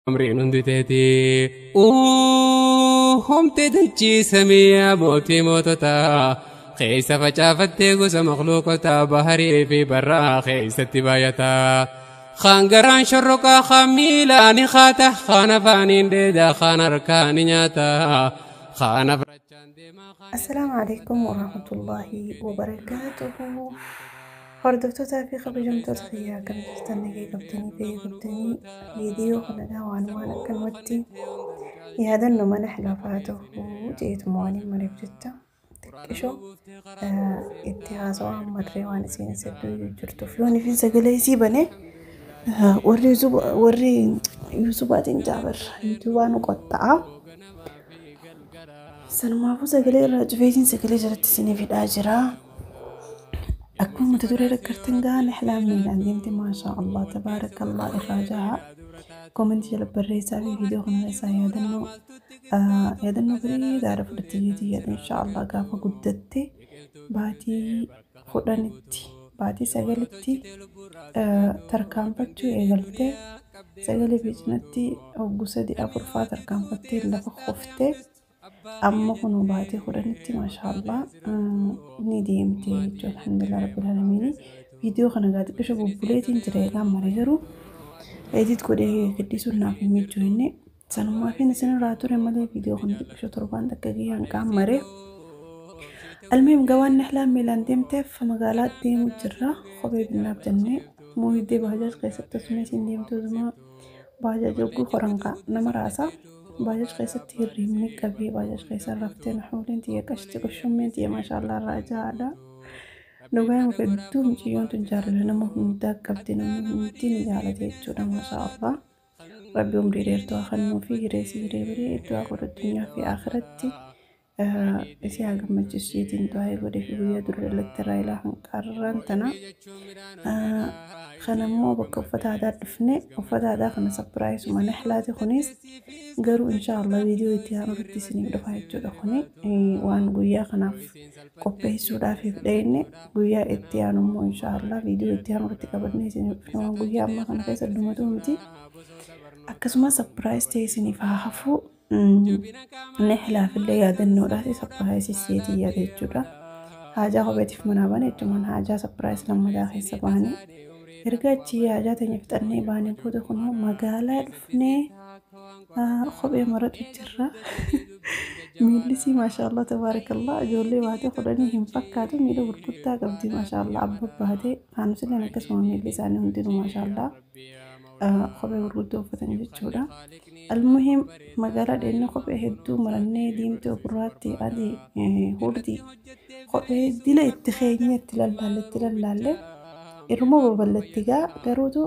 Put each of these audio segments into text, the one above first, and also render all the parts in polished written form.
Amriin hundi teetii uumte dachii samii mootii moototaa keessa facaafattee gosa makluuqotaa baharii fi barraa keessatti baay'ataa. Kaan garaan shorroqaa, kaan miilaan haata, kaan afaaniin dheedaa, kaan harkaan nyaata, kaan afrachaan deemaa. Assalaamu alaikum warahmatullaahi wabarakaatuhu. Hordoftootaa fi kabajamtoota kiyyaa, kan jirtan nagee qabdanii fayya qabdanii? Viidiyoo kanadhaa waan akkanumatti yaadannoo mana xilafaa ta'uu jeetuma waan hin mareef jecha xiqqishoo itti haasawaa marree waan isiin hedduu jirtuuf yoon ifin sagalee isii banee warri yuusubaatiin jaabarra yuutubaa nu qotta'a. Sanumaafuu sagalee irraa cufeetiin sagalee jalatti isiniif hidhaa jira. Akkuma mata duree rakkartan gaa, Nihlaan miilaan deemte. Maashaa Allah, tabaarakallah irraa jaha. Koomentii jala barreessaa fi viidiyoo kana isaa yaadannoo bareedaadha fudhattee jeetii yaada. Inshaa Allah gaafa guddatte baatii 10tti, baatii 9tti tarkaanfachuu eegalte. Sagalee fi cinatti hogguu sadii afurfaa tarkaanfattee lafa qoftee, amma kun baatii 10tti maashaallah ni deemte jechuudha. Alhamdulillah rabbil aalamiin. Viidiyoo kana gaa xiqqisho bubbuleetiin jira, egaa mare garuu edit godhee gaddisuun naaf hin mijju. Inni sanumaa fi isinirraa ture malee viidiyoo kana xiqqisho torbaan takka gahaan qaan mare. Almuhim, gawaan Nihlaan miilaan deemteef magaalaa deemu jirra. Kophee binnaaf jennee muuyiddee baajaaj keessatti osuma isiin deemtu, osuma baajaaj hogguu horanqaa nama raasa. Baajaaj keessatti hirriibni qabee baajaaj keessa raftee. Naxuuliin tiyya qashti qoshommeen tiyya maashaallah irraa jahaadha. Dhugaa hedduu mucayyoon tun jaalala nama hundaa qabdi, namni hundi ni jaalate jechuudha, maashaallah. Rabbi umrii dheertuu haa kennuu fi hiree si hiree bareedduu haa godhu, addunyaa fi akhiratti isii haa gammachiisu jeetiin du'aa godhee fi guyyaa dura dhalatte irraa ilaa hanqarraan tana. Kana immoo bakka uffata aadaa dhufne. Uffata aadaa kana surpriseuma Nihlaati kunis garuu inshaallah viidiyoo itti aanu irratti isiniif dhufa jechuudha. Kuni waan guyyaa kanaaf qopheessuudhaaf dhayne, guyyaa itti aanu immoo inshaallah viidiyoo itti aanu irratti qabannee isiniif dhufne. Waan guyyaa ammaa kana keessa dhumatu miti, akkasumas surprise ta'e isiniif haa hafu. Nihlaafillee yaadannoodhaaf surprise seetii yaada jechuudha. Haajaa kopheetiif manaa baane jechuun haajaa surprise lammataa keessa baane. Erga achii haajaa teenya fixannee baanee booda kunoo magaalaa dhufnee kophee maratu jirra. Miillisii maashaallah tabaarakallah ijoollee baatee 10 hin fakkaatu, miila gurguddaa qabdi maashaallah. Abba baatee kaanusilleen akkasuma miilli isaanii hundinuu maashaallah kophee gurguddoo uffatan jechuudha. Almuhim, magaalaa dheennee kophee hedduu marannee, diimtuu, gurraattii, adii, hurdii, kophee dila itti keenyee itti lallaalle itti lallaalle irruma babal'atti gaa garuutu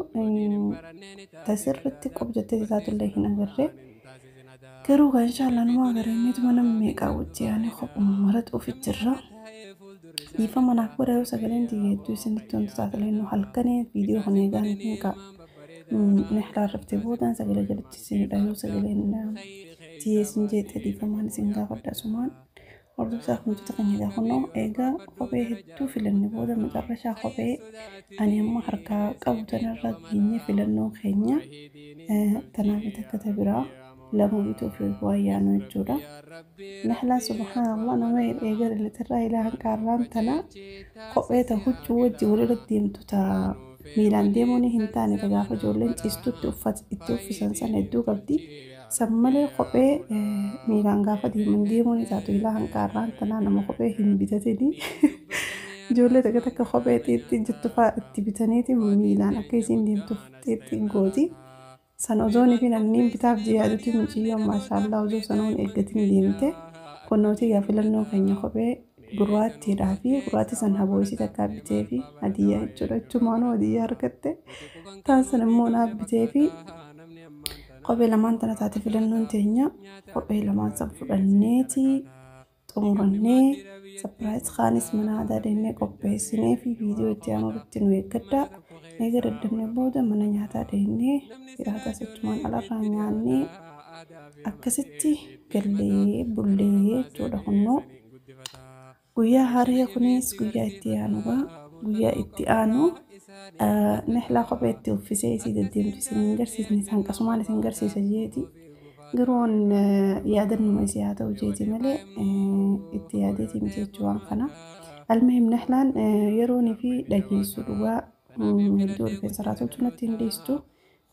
tasirritti qob jettee taatullee hin agarre. Garuu kan inshaallah numa agarreetuma nama meeqaa wajji yaani kophuma maratuuf jirra. Dhiifama naaf godha yoo sagaleen tiyya hedduu isinitti wanti taatelee nu halkanii viidiyoo kana eegaan hin qa'a. Nihlaan raftee boodaan sagalee jalatti isinidha. Yoo sagaleen tiyya isin jeeqxe dhiifamaan isin gaafadha asumaan. Hordofaa wantoota keenya, kunoo egaa kophee hedduu filanne booda macarrashaa kophee ani amma harkaa qabu tanarra geenye. Filannoo keenya tanaaf takka ta biraa lama bituuf waan yaanu jechuudha. Nihlaan subhaanallah nama eega dhalaterraa ilaa hanqaarraan tana kophee ta huccuu wajji walirra deemtu, ta miilaan deemuun hin taane, ta gaafa ijoolleen ciistutti itti uffisan san hedduu qabdi. San malee kophee miilaan gaafa deeman deemuun taatu ilaa hanqaarraan tanaa nama kophee hin bitatini. Ijoollee takka takka kophee xiixxii jettu fa'aa itti bitaniiti miilaan akka isiin deemtuuf xiixxiin gooti. San osoon fi namni bitaaf jiyaadutti mucayyoon maashaallah osoo sanuun eeggatiin deemte. Kunnootii gaa filannoo keenya kophee gurraattiidhaa fi gurraattii san haboo isii takkaa bitee fi hadiyyaa jechuudha. Achumaanuu hadiyyaa argatte. Taan san immoo naaf bitee fi kophee lamaan tana taate filannoon teenya. Kophee lamaan san fudhanneeti xumurannee surprise kaanis mana aadaa deemnee qopheessinee fi viidiyoo itti aanu irratti nu eeggadhaa. Eega daddabnee booda mana nyaataa deemnee jiraataa achumaan alarraa nyaannee akkasitti gallee bullee jechuudha kunnoo. Guyyaa haree kunis guyyaa itti aanugaa guyyaa itti aanu Nihlaa kophee itti uffisee isii deddeemtu isin hin garsiisne isaan qasumaan isin garsiisa jeeti. Garuu yaadannuma isii haa ta'u jeeti malee itti yaadeeti miti jechuu waan kana. Almuhim Nihlaan yeroonii fi dhageessu dhugaa hedduu rifeensa irraa tolchuu natti hin dhiistu.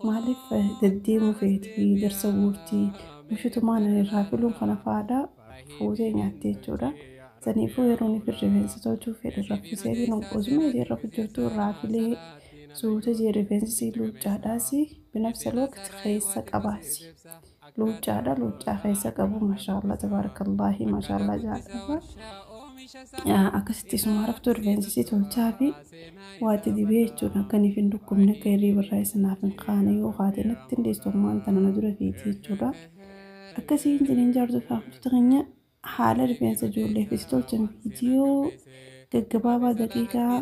Maaliif deddeemuu feeti darsa guurtii mushitumaan irraa filuun kana faadha fuutee nyaatte jechuudha. Saniifuu yeroon fi rifeensa tolchuu fedhe raffisee fi osuma ishee irra jirtu irraa filee suuta jee rifeensi luuccaadhaas binafsa waqti keessa qabaasi. Luuccaadha luuccaa keessa qabu maashaallah tabaarakallaahi maashaallah jaadhafa. Akkasitti isuma raftuu rifeensa si tolchaa fi waatti dibee jechuudha akka inni hin dhukkubne akka hirriba irraa isinaaf hin kaane yoo kaate natti hin dhiistu ammaan tana na dura fiiti jechuudha. Akkasii injiniin jaartuu fi haftoota keenya haala rifeensa ijoolleef itti tolchan viidiyoo gaggabaabaa daqiiqaa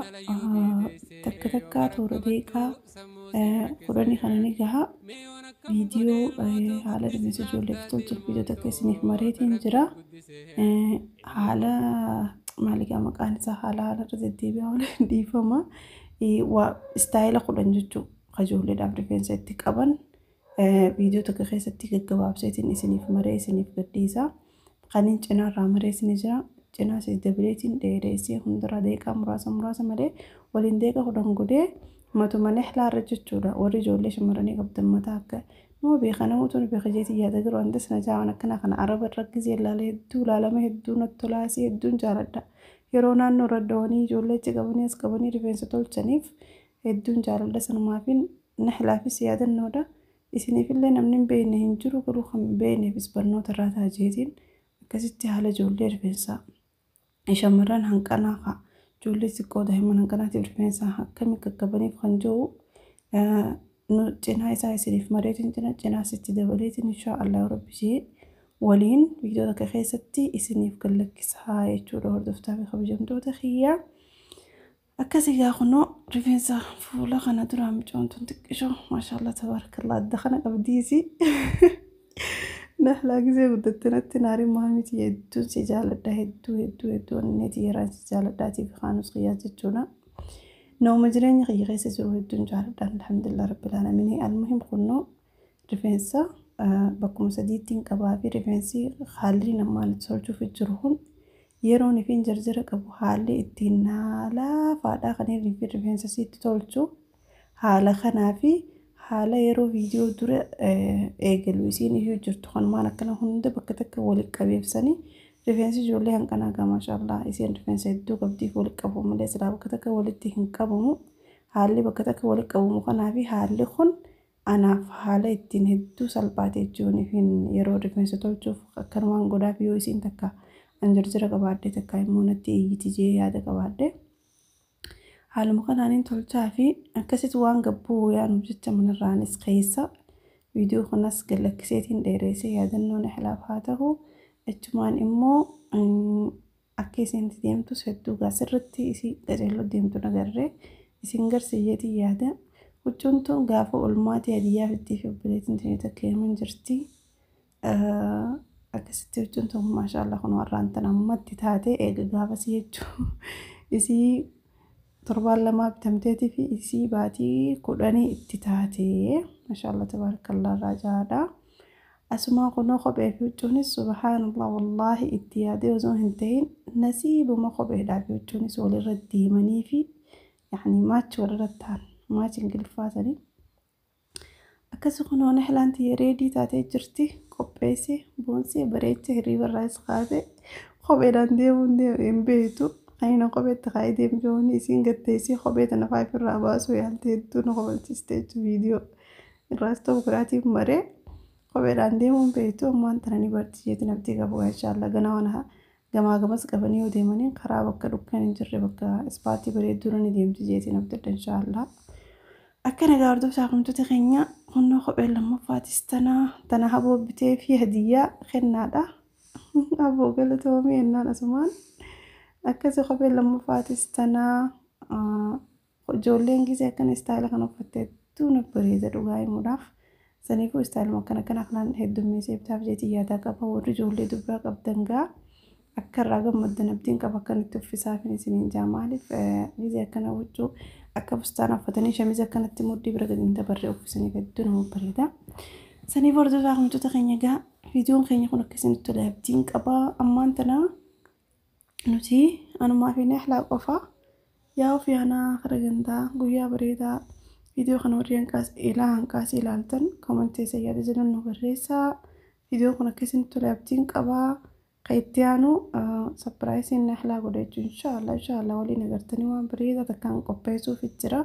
takka takkaa toora daqiiqaa 10 kana ni gaha. Viidiyoo haala rifeensa ijoolleef itti tolchan viidiyoo takka isiniif mareetiin jira. Haala maaligaa maqaan isaa haala haala irra deddeebi'aa oolan dhiifama. Istaayila 10 jechuudha ijoolleedhaaf rifeensa itti qaban viidiyoo tokko keessatti gaggabaabseetiin isiniif maree isiniif gadhiisa. Kanin cinaarraa maree isin jira. Cinaa is dabaleetiin dheereessee hundarraa daqiiqaa muraasa muraasa malee waliin daqiiqaa 10 godhee matuma Nihlaarra jechuudha. Warri ijoollee shamarranii qabdan mataa akka nama beeka namoota beeka jeetii yaada garuu antas na jaawan akkana kana araba irra gisee ilaalee hedduu ilaalama hedduu natti tolaasii hedduun jaaladha. Yeroo naannoo irra da'anii ijoollee achi qabanii as qabanii rifeensa tolchaniif hedduun jaaladha sanumaafin Nihlaafis yaadannoodha. Isiniifillee namni hin beekne hin jiru garuu kan hin beekneefis barnoota irraa ta'a jeetiin akkasitti haala ijoollee rifeensaa shamarran hanqanaa ka'a. Ijoollee xiqqoo daa'imman hanqanaatiif rifeensa akkamii qaqqabaniif kan jiru nu cinaa isaa isiniif mareetiin cina cinaa sitti dabaleetiin inshaallah rabbi ishee waliin viidiyoo takka keessatti isiniif gallakkisaa jechuudha hordoftaa fi kabajamtoota kiyyaa. Akkasii gaa kunoo rifeensa fuula kana duraan micoon tun xiqqishoo maashaallah tabaarakallaa adda kana qabdiisi. Nahlaa gisee guddatte natti naariin maamiti hedduun si jaaladha hedduu hedduu hedduu onneeti yeraan si jaaladhaatii fi kaanus qiyyaa jechuudha. Nama jireenya kiyya keessa jiru hedduun jaaladha alhamdulillah rabbil aalamiin. Almuhim kunoo rifeensa bakkuma sadiittiin qabaa fi rifeensi haalli namaan itti tolchuuf jiru kun yeroon fi jarjara qabu haalli ittiin laafaadhaa kan inni rifeensa sitti tolchu haala kanaa fi haala yeroo viidiyoo dura eegalu isiin iyyuu jirtu kanumaan akkana hunda bakka takka walitti qabeessanii rifeensi ijoollee hanqanaa gaa maashaallah isiin rifeensa hedduu qabdiif walitti qabu malee silaa bakka takka walitti hin qabamu haalli bakka takka walitti qabamu kanaa fi haalli kun anaaf haala ittiin hedduu salphaate jechuun yeroo rifeensa tolchuuf akkanumaan godhaaf yoo isiin takka an jarjara qabaadhe takka immoo natti iyyiti jee yaada qabaadhe. Haaluma kanaanin tolchaa fi akkasitti waan gabbuu yaanuuf jecha manarraanis keessa viidiyoo kanas gallakkiseetiin dheereessee yaadannoo Nihlaaf haa ta'u achumaan immoo akka isin deemtus hedduu gaa sirriitti isii qaceelloo deemtu nagarree isin garsiiseetiin yaada. Huccuun tun gaafa olmaatii hadiyyaa fittii fi obboleettiin tuni takka himan jirti. Akkasitti huccuun tun maashaallah kun warraan tan ammatti taate eega gaafasii jechuu isii torbaan lamaa bitamteetii fi isii baatii 10 itti taate maashaallah tabaarakallaa irraa jaadha. Asumaa kunoo kophee fi huccuunis subhaanallah wallaahi itti yaadee osoo hin ta'in nasiibuma kopheedhaa fi huccuunis walirra deemanii fi yaani maachi walirra ta'an maachi ingiliffaatanii. Akkasi kunoo Nihlaan tiyya reedii taatee jirti qopheessee boonsee bareechee hirriba irraa is kaasee kopheedhaan deemuun hin beektu. Ayina kopheetti kaa'ee deemjoonni isiin gatteessee kophee tana fa'aa ofirraa baasuu yaalte hedduu na kofalchiiste jechuudha viidiyoo irraas ta'u biraatiin maree kopheedhaan deemuun beektu ammaan tana ni barti jeetiin abdii qabu inshaallah gana waan gamaa gamas qabanii yoo deemanii karaa bakka dukkan hin jirre bakka ispaaltii bareedduu ni deemti jeetiin abdadha inshaallah. Akka nagaa hordoftaa kumtoota keenya kunnoo kophee lammaffaatis tana haboo bitee fi hadiyyaa kennaadha. Haboo galatoomii jennaan asumaan. Akkasii kophee lammaffaatis tana ijoolleen gisee akkana istaayila kana uffatte hedduu na bareeda dhugaa himuudhaaf. Saniifuu istaayiluma akkana kana kanaan heddummeessee bitaaf jeetii yaadaa qaba warri ijoollee dubaraa qabdan gaa Akka irraa gammaddan abdiin qaba akkanatti uffisaaf isiniin jaa maaliif gizee akkana huccuu akka fustaana uffatanii shamiza akkanatti mudhii bira gadi hin dabarre uffisanii hedduu nama bareeda. Saniif hordofaa wantoota keenya egaa viidiyoon keenya kun akka isinitti tole abdiin qaba. Ammaan tana nuti anumaa fi Nahlaa qofa yaa ofii anaa kara gandaa guyyaa bareedaa viidiyoo kana warri ilaa hanqaasii ilaaltan koomentii isa yaada jedhan nu barreessaa. Viidiyoon kun akka isinitti tole abdiin qaba. Kan itti aanu sapiraayisiin Nahlaa godha jechuun inshaallah inshaallah waliin agartanii waan bareedaa takkaan qopheessuuf jira.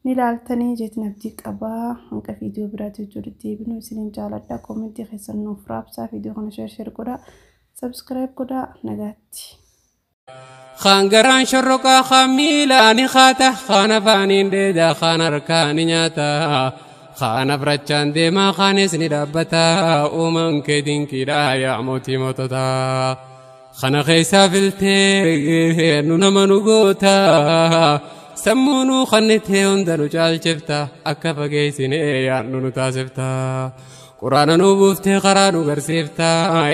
Ni ilaaltanii jeetiin abdii qabaa. Hanqa viidiyoo biraatti jechuudha deebinuu isiniin jaaladha. Koomentii keessan nuuf raabsaa. Viidiyoo kana sheer sheer godhaa. Sabskiraayib godhaa. Nagaatti. Kaan garaan shorroqaa kaan miilaan haata kaan afaaniin dheedaa kaan harkaan nyaata kaan afrachaan deemaa kaanis ni dhaabbata uumaan kee dinqiidha yaa mootii moototaa. Kana keessaa filtee nu nama nu goota sammuu nu kannitee hunda nu caalchifta akka fageessinee yaadnu nu taasifta. Quraana nu buuftee karaa nu garsiifta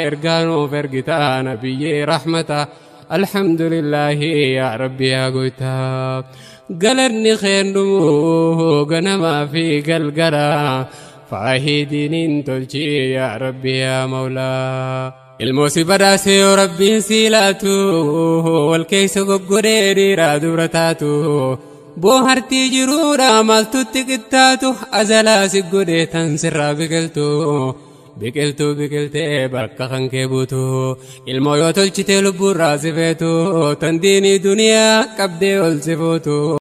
ergaa nuuf ergita nabiyyee rahmata. الحمد لله يا ربي يا قويتا قلني خير نمو قنما في قلقلا فاهدين تلشي يا ربي يا مولا المصيبة راسي وربي سيلاتو والكيس قريري رادورتاتو بوهرتي جرورا مالتو تقتاتو أزلا سقودي تنسر بقلتو Biqiltuu biqiltee bakka kan kee buutu ilmoo yoo tolchitee lubbuurraa si feetu tan diinii duniyaa qabdee ol si fuutu.